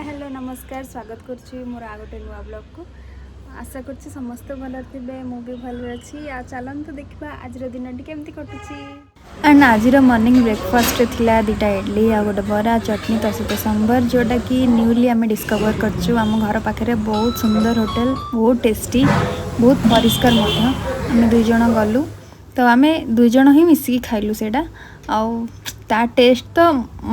Hello, ନମସ୍କାର। ସ୍ୱାଗତ କରୁଛି ମୋର ଆଉ ଗୋଟେ ନୂଆ ବ୍ଲଗ୍କୁ। ଆଶା କରୁଛି ସମସ୍ତେ ଭଲରେ ଥିବେ। ମୁଁ ବି ଭଲରେ ଅଛି। ଆଉ ଚାଲନ୍ତୁ ଦେଖିବା ଆଜିର ଦିନଟି କେମିତି କଟୁଛି। ଆଣ୍ଡ ଆଜିର ମର୍ଣ୍ଣିଂ ବ୍ରେକଫାଷ୍ଟରେ ଥିଲା ଦୁଇଟା ଇଡ଼ଲି ଆଉ ଗୋଟେ ବରା, ଚଟଣି, ତା ସହିତ ସମ୍ବର, ଯେଉଁଟାକି ନ୍ୟୁଲି ଆମେ ଡିସ୍କଭର କରିଛୁ ଆମ ଘର ପାଖରେ। ବହୁତ ସୁନ୍ଦର ହୋଟେଲ, ବହୁତ ଟେଷ୍ଟି, ବହୁତ ପରିଷ୍କାର ମଧ୍ୟ। ଆମେ ଦୁଇ ଜଣ ଗଲୁ ତ ଆମେ ଦୁଇ ଜଣ ହିଁ ମିଶିକି ଖାଇଲୁ ସେଇଟା। ଆଉ ତା ଟେଷ୍ଟ ତ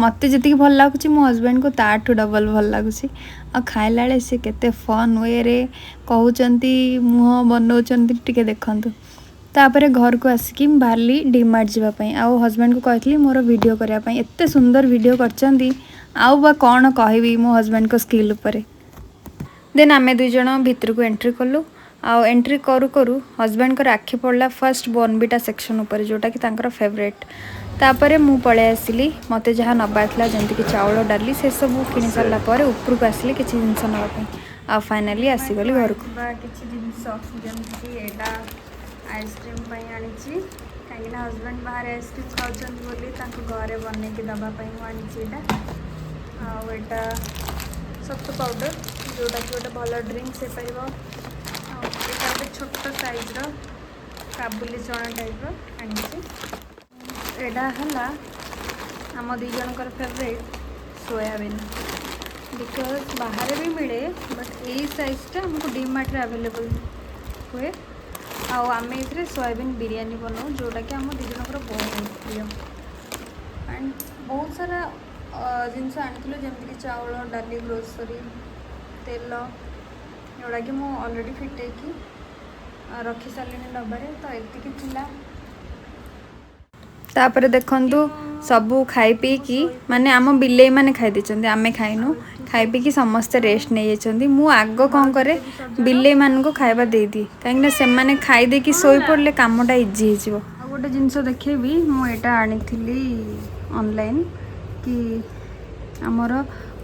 ମୋତେ ଯେତିକି ଭଲ ଲାଗୁଛି, ମୋ ହଜବେଣ୍ଡକୁ ତାଠୁ ଡବଲ୍ ଭଲ ଲାଗୁଛି। ଆଉ ଖାଇଲା ବେଳେ ସେ କେତେ ଫନ୍ ୱେରେ କହୁଛନ୍ତି, ମୁହଁ ବନଉଛନ୍ତି, ଟିକେ ଦେଖନ୍ତୁ। ତାପରେ ଘରକୁ ଆସିକି ମୁଁ ବାହାରିଲି ଡିମାର୍ଟ ଯିବା ପାଇଁ। ଆଉ ହଜବେଣ୍ଡକୁ କହିଥିଲି ମୋର ଭିଡ଼ିଓ କରିବା ପାଇଁ। ଏତେ ସୁନ୍ଦର ଭିଡ଼ିଓ କରିଛନ୍ତି, ଆଉ ବା କ'ଣ କହିବି ମୋ ହଜବେଣ୍ଡଙ୍କ ସ୍କିଲ୍ ଉପରେ। ଦେନ୍ ଆମେ ଦୁଇ ଜଣ ଭିତରକୁ ଏଣ୍ଟ୍ରି କଲୁ। ଆଉ ଏଣ୍ଟ୍ରି କରୁ କରୁ ହଜବେଣ୍ଡଙ୍କର ଆଖି ପଡ଼ିଲା ଫାର୍ଷ୍ଟ ବୋନବିଟା ସେକ୍ସନ୍ ଉପରେ, ଯେଉଁଟାକି ତାଙ୍କର ଫେଭରେଟ୍। ତାପରେ ମୁଁ ପଳେଇ ଆସିଲି। ମୋତେ ଯାହା ନେବାର ଥିଲା, ଯେମିତିକି ଚାଉଳ, ଡାଲି, ସେସବୁ କିଣି ସାରିଲା ପରେ ଉପରକୁ ଆସିଲି କିଛି ଜିନିଷ ନେବା ପାଇଁ। ଆଉ ଫାଇନାଲି ଆସିଗଲି ଘରକୁ। ଥିବା କିଛି ଜିନିଷ, ଯେମିତିକି ଏଇଟା ଆଇସ୍କ୍ରିମ୍ ପାଇଁ ଆଣିଛି, କାହିଁକିନା ହଜବେଣ୍ଡ ବାହାରେ ଆଇସ୍କ୍ରିମ୍ ଖାଉଛନ୍ତି ବୋଲି ତାଙ୍କୁ ଘରେ ବନେଇକି ଦେବା ପାଇଁ ମୁଁ ଆଣିଛି ଏଇଟା। ଆଉ ଏଇଟା ସତୁ ପାଉଡ଼ର, ଯେଉଁଟାକି ଗୋଟେ ଭଲ ଡ୍ରିଙ୍କସ୍ ହେଇପାରିବ। ଆଉ ଏଇଟା ଗୋଟେ ଛୋଟ ସାଇଜ୍ର କାବୁଲି ଚଣା ଟାଇପ୍ର ଆଣିଛି। ଏଇଟା ହେଲା ଆମ ଦୁଇ ଜଣଙ୍କର ଫେଭରେଟ୍ ସୋୟାବିନ୍, because ବାହାରେ ବି ମିଳେ, ବଟ୍ ଏଇ ସାଇଜ୍ଟା ଆମକୁ ଡିମାର୍ଟରେ ଆଭେଲେବଲ୍ ହୁଏ। ଆଉ ଆମେ ଏଥିରେ ସୋୟାବିନ୍ ବିରିୟାନୀ ବନାଉ, ଯେଉଁଟାକି ଆମ ଦୁଇ ଜଣଙ୍କର ବହୁତ ପ୍ରିୟ। ଆଣ୍ଡ ବହୁତ ସାରା ଜିନିଷ ଆଣିଥିଲୁ, ଯେମିତିକି ଚାଉଳ, ଡାଲି, ଗ୍ରୋସରୀ, ତେଲ, ଯେଉଁଟାକି ମୁଁ ଅଲରେଡ଼ି ଫିଟେଇକି ରଖି ସାରିଲିଣି ଡବାରେ। ତ ଏତିକି ଥିଲା। ତାପରେ ଦେଖନ୍ତୁ, ସବୁ ଖାଇ ପିଇକି, ମାନେ ଆମ ବିଲେଇ ମାନେ ଖାଇ ଦେଇଛନ୍ତି, ଆମେ ଖାଇନୁ। ଖାଇ ପିଇକି ସମସ୍ତେ ରେଷ୍ଟ ନେଇଯାଇଛନ୍ତି। ମୁଁ ଆଗ କ'ଣ କରେ, ବିଲେଇମାନଙ୍କୁ ଖାଇବା ଦେଇଦିଏ, କାହିଁକିନା ସେମାନେ ଖାଇ ଦେଇକି ଶୋଇପଡ଼ିଲେ କାମଟା ଇଜି ହେଇଯିବ। ଆଉ ଗୋଟେ ଜିନିଷ ଦେଖେଇବି। ମୁଁ ଏଇଟା ଆଣିଥିଲି ଅନଲାଇନ୍ କି ଆମର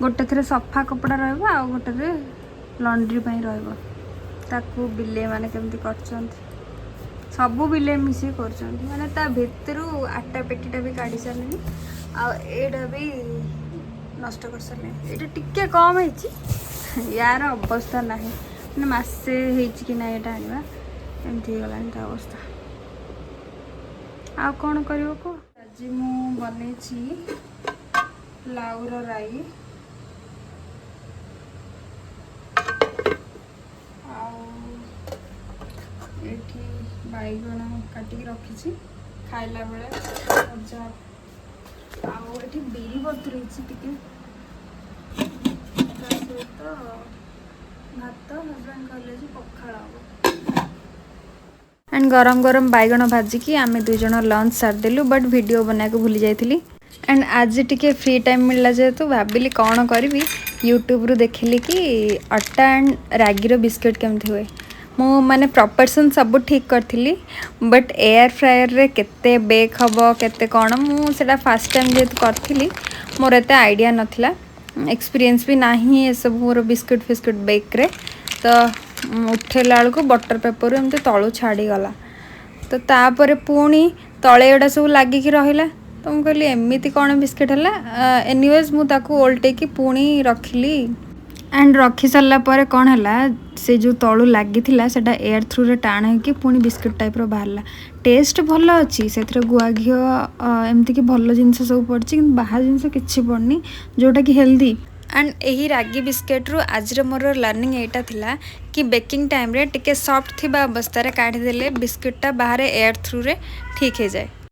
ଗୋଟେ ଥରେ ସଫା କପଡ଼ା ରହିବ ଆଉ ଗୋଟେରେ ଲଣ୍ଡ୍ରି ପାଇଁ ରହିବ। ତାକୁ ବିଲେଇ ମାନେ କେମିତି କରିଛନ୍ତି, ସବୁ ବିଲେଇ ମିଶିକି କରୁଛନ୍ତି। ମାନେ ତା ଭିତରୁ ଅଟା ପେଟିଟା ବି କାଢ଼ି ସାରିଲେଣି ଆଉ ଏଇଟା ବି ନଷ୍ଟ କରିସାରିଲେଣି। ଏଇଟା ଟିକେ କମ୍ ହେଇଛି, ୟାର ଅବସ୍ଥା ନାହିଁ। ମାନେ ମାସେ ହେଇଛି କି ନାହିଁ ଏଇଟା ଆଣିବା, ଏମିତି ହେଇଗଲାଣି ତା ଅବସ୍ଥା। ଆଉ କ'ଣ କରିବ କୁହ? ଆଜି ମୁଁ ବନେଇଛି ଲାଉର ରାଇ ଆଉ ଏଇଠି ବାଇଗଣ କାଟିକି ରଖିଛି, ଖାଇଲା ବେଳେ ଭଜା। ଆଉ ଏଠି ବିରି ବତୁରେଇଛି ଟିକେ, ତା ସହିତ ଭାତ। ହଜବେଣ୍ଡ କହିଲେ ଯେ ପଖାଳ ହବ। ଆଣ୍ଡ ଗରମ ଗରମ ବାଇଗଣ ଭାଜିକି ଆମେ ଦୁଇ ଜଣ ଲଞ୍ଚ ସାରିଦେଲୁ, ବଟ୍ ଭିଡ଼ିଓ ବନାଇବାକୁ ଭୁଲି ଯାଇଥିଲି। ଆଣ୍ଡ ଆଜି ଟିକେ ଫ୍ରି ଟାଇମ୍ ମିଳିଲା ଯେହେତୁ, ଭାବିଲି କ'ଣ କରିବି। ୟୁଟ୍ୟୁବରୁ ଦେଖିଲି କି ଅଟା ଆଣ୍ଡ ରାଗିର ବିସ୍କୁଟ୍ କେମିତି ହୁଏ। ମୁଁ ମାନେ ପ୍ରପର୍ସନ୍ ସବୁ ଠିକ୍ କରିଥିଲି, ବଟ୍ ଏୟାର ଫ୍ରାୟରରେ କେତେ ବେକ୍ ହେବ, କେତେ କ'ଣ, ମୁଁ ସେଇଟା ଫାର୍ଷ୍ଟ ଟାଇମ୍ ଯେହେତୁ କରିଥିଲି, ମୋର ଏତେ ଆଇଡ଼ିଆ ନଥିଲା, ଏକ୍ସପିରିଏନ୍ସ ବି ନାହିଁ ଏସବୁ ମୋର ବିସ୍କୁଟ୍ ଫିସ୍କୁଟ୍ ବେକ୍ରେ। ତ ଉଠେଇଲା ବେଳକୁ ବଟର୍ ପେପରରୁ ଏମିତି ତଳୁ ଛାଡ଼ିଗଲା। ତ ତାପରେ ପୁଣି ତଳେ ଏଗୁଡ଼ା ସବୁ ଲାଗିକି ରହିଲା। ତ ମୁଁ କହିଲି, ଏମିତି କ'ଣ ବିସ୍କୁଟ୍ ହେଲା? ଏନିୱେଜ୍, ମୁଁ ତାକୁ ଓଲଟେଇକି ପୁଣି ରଖିଲି। ଆଣ୍ଡ ରଖି ସାରିଲା ପରେ କ'ଣ ହେଲା, ସେ ଯେଉଁ ତଳୁ ଲାଗିଥିଲା ସେଇଟା ଏୟାର ଥ୍ରୁରେ ଟାଣ ହେଇକି ପୁଣି ବିସ୍କୁଟ୍ ଟାଇପ୍ର ବାହାରିଲା। ଟେଷ୍ଟ ଭଲ ଅଛି। ସେଥିରେ ଗୁଆ ଘିଅ, ଏମିତିକି ଭଲ ଜିନିଷ ସବୁ ପଡ଼ିଛି, କିନ୍ତୁ ବାହାର ଜିନିଷ କିଛି ପଡ଼ିନି, ଯେଉଁଟାକି ହେଲ୍ଦି। ଆଣ୍ଡ ଏହି ରାଗି ବିସ୍କେଟ୍ରୁ ଆଜିର ମୋର ଲର୍ଣ୍ଣିଂ ଏଇଟା ଥିଲା କି ବେକିଂ ଟାଇମ୍ରେ ଟିକେ ସଫ୍ଟ ଥିବା ଅବସ୍ଥାରେ କାଢ଼ିଦେଲେ ବିସ୍କୁଟ୍ଟା ବାହାରେ ଏୟାର ଥ୍ରୁରେ ଠିକ୍ ହେଇଯାଏ।